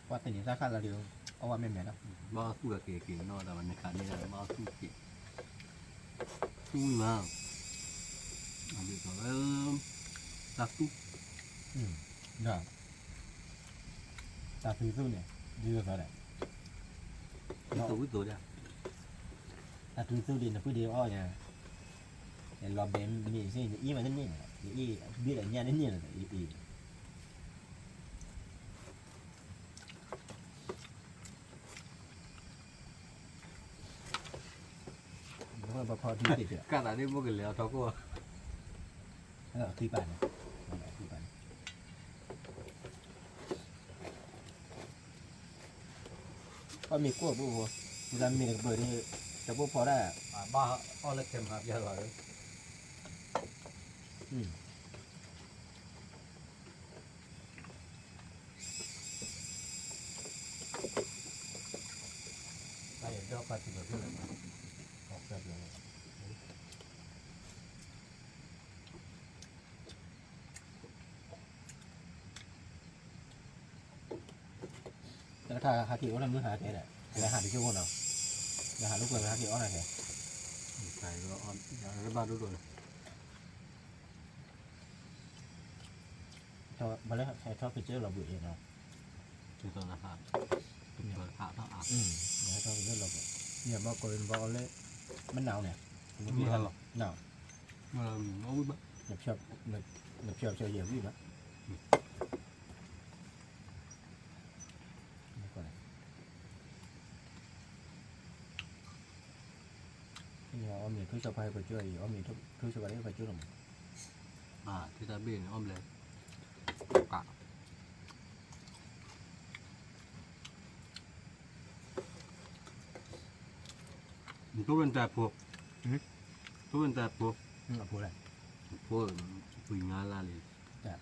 ပှၤသ့ၣ်န့ၣ်တၢ်ခၣ်လီၤဒီး အီၣ်ဝဲမ့ၢ်မဲာ်လီၤ, ဘၣ်အီၣ်သူၣ်က့ၤက့ၤနီၢ်ဒီး နခးန့ၢ်ဒၣ် ဘၣ်အီၣ်သူၣ်က့ၤ, သူၣ်မး, အဒ်သိးလၢ တၢ်သူၣ် တၢ်သူၣ်သူၣ်န့ၣ် ဒ်သိးဒီး ဝံသိးဝံသိးဒၣ်, တၢ်သူၣ်သူၣ်ဒ်နပုၢ်ဒ်အီၣ်ညါ, လီၤဘဲမ့ၢ်စ့ၢ် နအ့ၣ်မးတန့ၢ်န့ၣ်, နအ့ၣ်ဘ့ၣ်ဒီးညၣ်တန့ၢ်န့ၣ်, အ့ၣ်အ့ၣ် ကၢ်သးဒ်မိၢ်ကလဲၤအီၤထီၣ်ကိၢ်, အီၣ်မ့ၤကိၢ်ဘိဘိ, ပှၤမ့ၢ်တကပၢၤဒီး ကၠီၤပိၢ်ဖီဒၣ်, ဘၣ်အီၣ်လၢခဲမဟါပျၢ်လီၤ, တၢ်တခါဟးက့ၤအီၣ်တၢ်မုၢ်ဟါကဲဒီး, လဲၤဟးတကၠိၢ်ဖိနီၤ, လဲၤဟးလိာ်ကွဲဟးက့ၤအီၣ်နၤကဲ, ဘၣ်ဒိၣ်ဒိၣ်န့ၣ် ဘၣ်လၢဟဲထီၣ်ကစၢၢ်လီၤဘှံးအံၤနီၤ, ထီၣ်ကစၢၢ်လီၤဘှံး, ယဘၣ်ကိးနဘၣ်အီၣ်လၢ မနုၤန့ၣ်, နဖျီဖျီယဲၢ်ဝံၣ်ဘၣ် အီၣ်မ့ၤထိၣ်ဆီဖါဟဲပကၠိအံၤ, အီၣ်မ့ၤထိၣ်ဆီဖါဟဲပကၠိလီၤမး, ထံတၢ်ဘ့ၣ်န့ၣ် အီၣ်ဘျဲၣ်, နထိၣ်ဝဲနတၢ်ဖိ, ထိၣ်ဝဲနတၢ်ဖိ, အဖိလဲၣ်, အဖိ, ပှံၤငါလါလံ, ပှံၤလံဧါ, ဃ့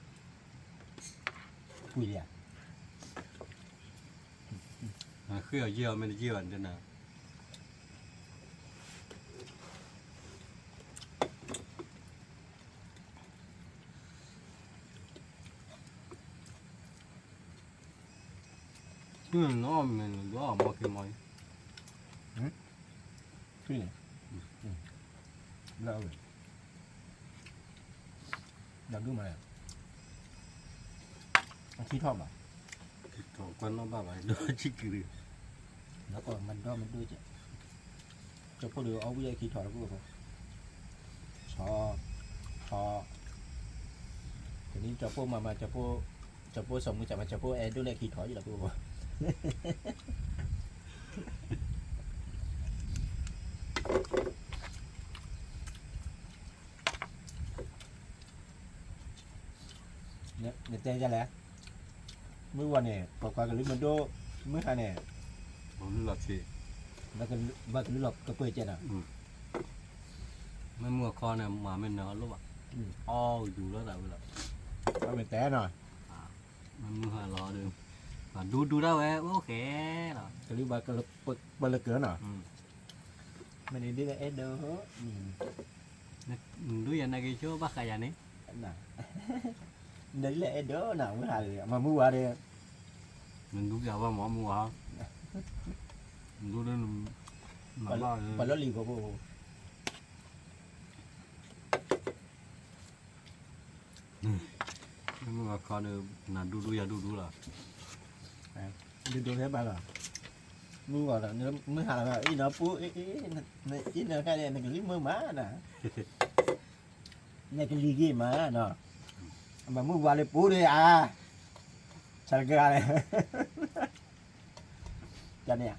အီၤယဲၢ်အီၤမ့ၢ်တယဲၢ်ဘၣ်န့ၣ်တနၤ နအီၣ်မ့ၤန့ၣ် ဒွးအီၣ်မီၢ်က့ၤမီၢ်အံၤ, ထွံၣ်န့ၣ်, ဘျၢဝဲ, ဒီဒူၣ်မး, အထံထီၣ်မး, ထံထီၣ်ကွၢ်နီၣ်ဘၣ်ဘၣ် ဒီးဆံးက့ၤ, နကီၢ်မၤဒီမဒိကဲး ကၠီၤဖိဒီးအီၣ်ဝံၣ်အခံထီၣ်တကိၢ်ဖိ, ဆီ, ဆီ, တနံၤကၠီၤဖိမၤမၤ ကၠီၤဖိစီၤမူစၢ်မၤ ကၠီၤဖိအဲၣ်ဒိးလၢခံထီၣ်ယလီၤကိၢ်ဖိ, နတဲဒ်လဲၣ်, မုၢ်ဂီၤန့ၣ် ပှၤကွၢ်ကလုၢ်မုၢ်ဒိၣ်, မုၢ်ဟါန့ၣ် ပှၤကလုၢ်လီၤကပၢၢ်ကဲနီၤ, မ့ၢ်မုၢ်အခီန့ၣ် မၤမ့ၢ်နၢၤအလိၣ်ဘၣ်, အီၣ်ယူၤလီၤသးဝဲလီၤ, မ့ၢ်တဲနီၤ, မ့ၢ်မုၢ်ဟါလီၤဒီး ပှၤဒူဒူဒၣ်ဝဲ အိၣ်ဃဲလီၤ, ကလုၢ်ဘၣ်ပလၢကၢနီၤ, မ့ၢ်န့ၣ်ဒ်လဲၣ်အဲၣ်ဒိး ဒူယၤနက့ၤဆိဘၣ်ဃးယၤန့ၣ်, နဒ်လဲၣ်အဲၣ်ဒိးနၤ မုၢ်ဟါဒီး မၤမုၢ်ဝါဒီး, နဒူယၤဘၣ်မၤမုၢ်ဝါ, ဒူဒီး, ပှၤလီၢ်လံၤဖိဖိ, မုၢ်ဝါခီဒီး နၤဒူဒူယၤဒူဒူလီၤ, ဒူဒူဟဲဘၣ်လီၤ, မုၢ်ဂီၤဒီး မုၢ်ဟါလီၤ အံၤနီၤပူ, အံၤနခါန့ၣ် နကလံၤမုၢ်မးနီၤ နကလံၤဂ့ၤမးနီၤ, မၤမုၢ်ဝါလၢပူၤဒီးဧါ, ဆၢကဂၤလဲၣ်, တၢ်န့ၣ်ဧါ,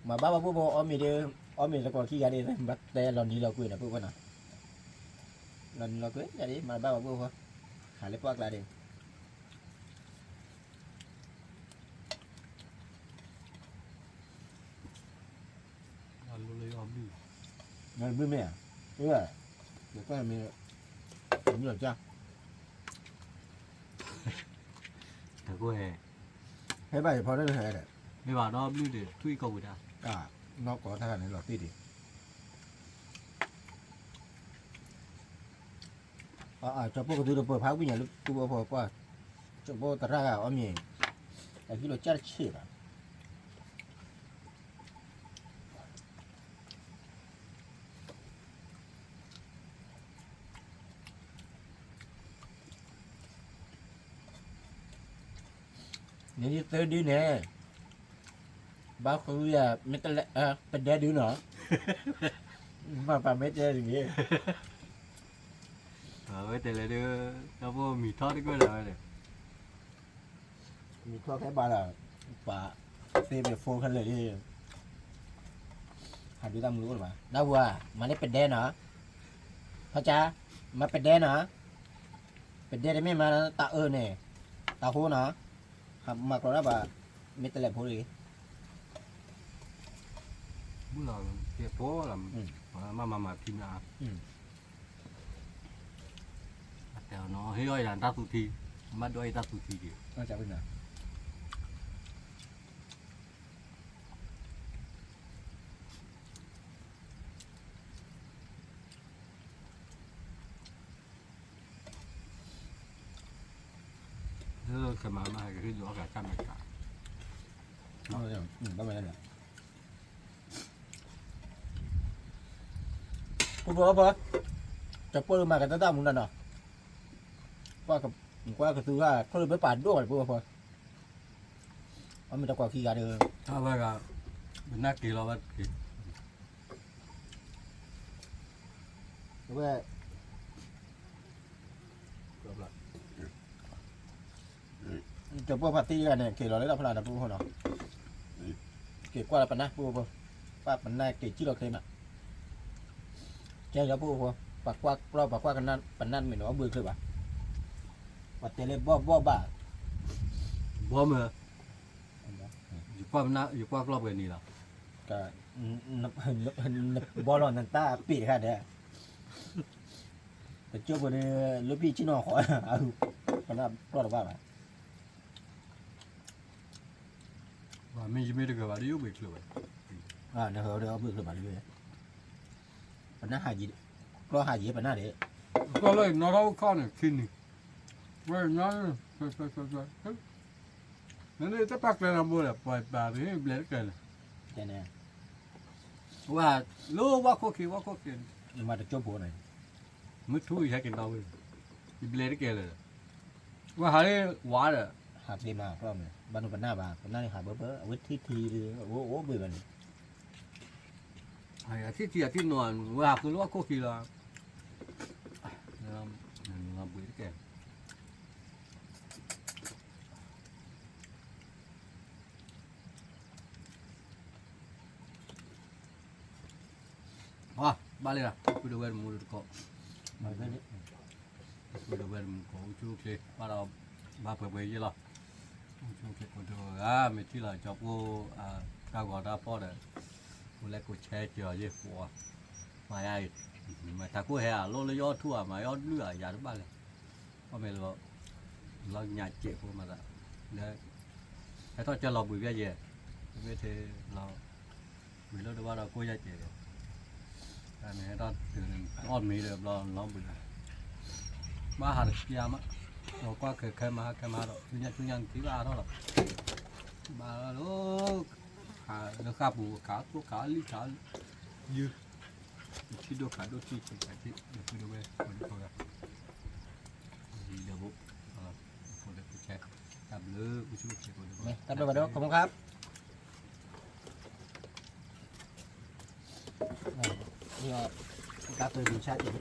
မၤဘၣ်ပှၤဘိၣ်ဖိအီၣ်မ့ၤဒီး, အီၣ်မ့ၤတကိးခံဂၤဒီး ဘၣ်တဲလီၤနံၤလီၤကွံာ်နီၤ ပှၤနီၤ, လီၤနံၤလီၤကွံာ်ယၤဒီး မၤဘၣ်ပှၤဘိၣ်ဖိ, ဟးလၢပှၢ်ကျါဒီး ဘုမ့ၢ်ဧါ, ယကမ့ၢ်, မ့ၢ်လီၤကၢ်, တကိးဟဲ, ဟဲဘၣ်ယဖီတၢ်ဟဲဒီး, မ့ၢ်ဘၣ်ဒီဘျုးဒီးထွံၣ်ကီၢ်ဝံၤတၢ်, နီၢ်ကီၢ်တၢ်ဂၤန့ၣ်လီၤတံၢ်ဒံး ကၠီဖိကသုတပၢၤဖးဝံၣ်ညါလၢပှၤဖိ, ကၠီဖိသရၣ်ဂၤအီၣ်မ့ၤ, အဟံၣ်လီၤကၢ်တဆံးဘၣ်, နသၢဒုန့ၣ်, ဘၣ်ဃုယၤ, ပဒဲဒုနီၤ, မ့ၢ်ပမ့ၢ်တဲတဂ့ၤ, အဝဲတဲလဲၣ်ဒီး, ကၠီဖိမံၤထီၣ်တကွဲၢ်လၢၤဝဲန့ၣ် မံၤထီၣ်ခဲဘၣ်လီၤ, ပှၤသ့မ့ၢ်ဖိခဲလၢာ်လံ, ဟးဒုတၢ်မုာ်အိၣ်လၢၤဘၣ်, နၢ်ဟူဧါ, မၤန့ၢ်ပဒဲနီၤ, ဖးကၠါ, မၤပဒဲနီၤ, ပဒဲတမ့ၢ်မၤတၢ်အၢန့ၣ်, တၢ်ဟိနီၤ, မၤကျီတၢ်ဘၣ်, မ့ၢ်တလဲၤဖိလံ မုၢ်လီၤကဲဖိလီၤ, မၤမၤမၤထံမး, အတဲအီၤနီၤ ဟ့ၣ်အီၣ်ယၤတၢ်သူထံ, မၤဒွးယတၢ်သူထံက့ၤ ခဲမၤမးဟဲကဟ့ၣ်ဒုးအီၣ်ကၤတၢ်မဲာ်ကၤ, ပှၤပှၤ, တပိၢ်လၢမၤကတၢၢ်တၢ်မူနီၤနီၤ, ကွၢ်ကသူဂၤ ထိၣ်လၢပပာ်ဒိၣ်ဘၣ်တပှၤပှၤ, အမ့ၢ်တကွၢ်ခံဂၤဒီး, အဝဲဂၤ, ပနၢ်က့ၤလီၤဝဲက့ၤ, အဝဲ တပိၢ်ဖးသံဂၤန့ၣ် က့ၤလီၤလၢတၢ်ဖျါတပူၤဃီနီၤ, က့ၤကွၢ်လၢပနၢ်ပူၤဖိ, ပၢ်ပနၢ်က့ၤစံၣ်လီၤချ့မး, ကဲလၢပူၤဖိ, ပှၤကွၢ်ကျီၢ်ပှၤကွၢ်ကနၣ်ပနၢ်တမ့ၢ်နီၤ အဘှ့ၣ်ချ့ဘၣ်, ပှၤတဲလၢဘီၣ်ဘီၣ်ဘၣ်, ဘီမ့ၢ်, ယကွၢ်ကျီၢ်ပှဲၤန့ၣ်လီၤ, ဘီလီၤနတၢ်ပ့ၢ်တခါဒီး ပကၠိပူၤဒီး လၢပံဆ့ၣ်နီၤဃီ, ပနၢ်ပျီၢ်တဘၣ်ဘၣ်, မ့ၢ်ယမ့ၢ်တဂၤဘၣ်ဒီး ယအိၣ်ဘှံးချၢဝဲ, နဟဲဒီးအိၣ်ဘှံးချၢဘၣ်ဒီး, ပနၢ်ဟးယံၤ, ကျီၢ်ဟးယံၤပနၢ်ဒီး, ကျီၢ်လၢနီၢ်ထီၣ်အိၣ်ခီၣ်န့ၣ် ခံနံၤ, ဝဲ, နတပာ်ကျဲနီတဘိဒီး ပှၤပာ်သ့ဘျဲၣ်တကဲလၢာ်, ဝဲ, လၢဝၣ်ခိၣ်ခံ ဝၣ်ခိၣ်ခံ, မၤတကၠိဖိန့ၣ်, မုၢ်ထူယဟဲက့ၤနီၣ်ဝဲ, ယဘျဲၣ်တကဲလၢာ်, ဝဲဟးလၢဝါဒီး, ဟးသ့မးကျီၢ်မ့ၢ် ဘၣ်နုာ်ပနၢ်ဘၣ် ပနၢ်န့ၣ်ဟးဘၢဘၢ အဝဲထံထံဒီး အဝဲအိၣ်ဘှံးဘၣ်န့ၣ်, အထံထံအထံနီၤ ဝဲဟးဃုလၢဝၣ်ခိၣ်ခံလီၤ, ဘှံးတကဲ ဘၣ်လံ, ပုၢ်ဒီးဝဲတမူတကိး, ဒီပုၢ်ဒီဝဲၢ်တမုၢ်ကိးအိၣ်ဆူၣ်အိၣ်ချ့ ဘၣ်ဒီး ဘၣ်ပှဲၤပှဲၤယဲၢ်လီၤ. အိၣ်ဆူၣ်အိၣ်ချ့ကိးဒိၣ်ဂၤ မ့ၢ်ထံၣ်လီၤကၠီပိၢ် တၢ်ဂီၤတၢ်ဖီၣ်ဒီး ကိးလဲၤကိးဆဲကၠီယဲၢ်ပှၤ မၤယါအံၤ မၤတၢ်ကိၢ်ဟဲအလီၢ်လၢယအီၣ်ထူၣ်အမၤယအီၣ်ဘျုၣ်အယၤတဘၣ်လဲၣ် ပီၣ်မ့ၢ်လီၤ လီၤညါစဲးဖိမၤသး ဒီး ဟဲထီၣ်ကၢလီၤဘှံးဘၣ်ယဲၢ် မ့ၢ်ထဲလီၤ ဝံၤလၢတဘၣ်ဒီးကိးယၤစဲးဒီး တၢ်န့ၣ်ဟဲထီၣ်တုၤန့ၣ် အီၣ်မ့ၤဒီးဘျီလီၤဘှံးလီၤ ဘၣ်ဟးတပျၢ်မး ဒီးကွၢ်ခဲခဲမၤဟါခဲမၤဒီး ဆူညါဆူညါနက့ဘၣ်ဟးထီၣ်လီၤ ဘၣ်လီၤ ခးလၢဃၣ်ပူၤ ခးအခိၣ်ခးအလံၣ်ခးယုၢ် ထံၣ်ဒိၣ်ခးဒိၣ်ထံၣ်ဆံးခးထံၣ် ဒီပုၢ်ဒီဝဲၢ်ကိးဒိၣ်ဂၤ လံဒီးဘိ ဖိဒီးဖိဆဲ တၢ်ဘျုးအိၣ်ဆူၣ်အိၣ်ချ့ကိးဒိၣ်ဂၤ တၢ်ဘျုးဘၣ်ဒီး ขอบคุณครับ นี่ก็การเติมทีมชาติอีก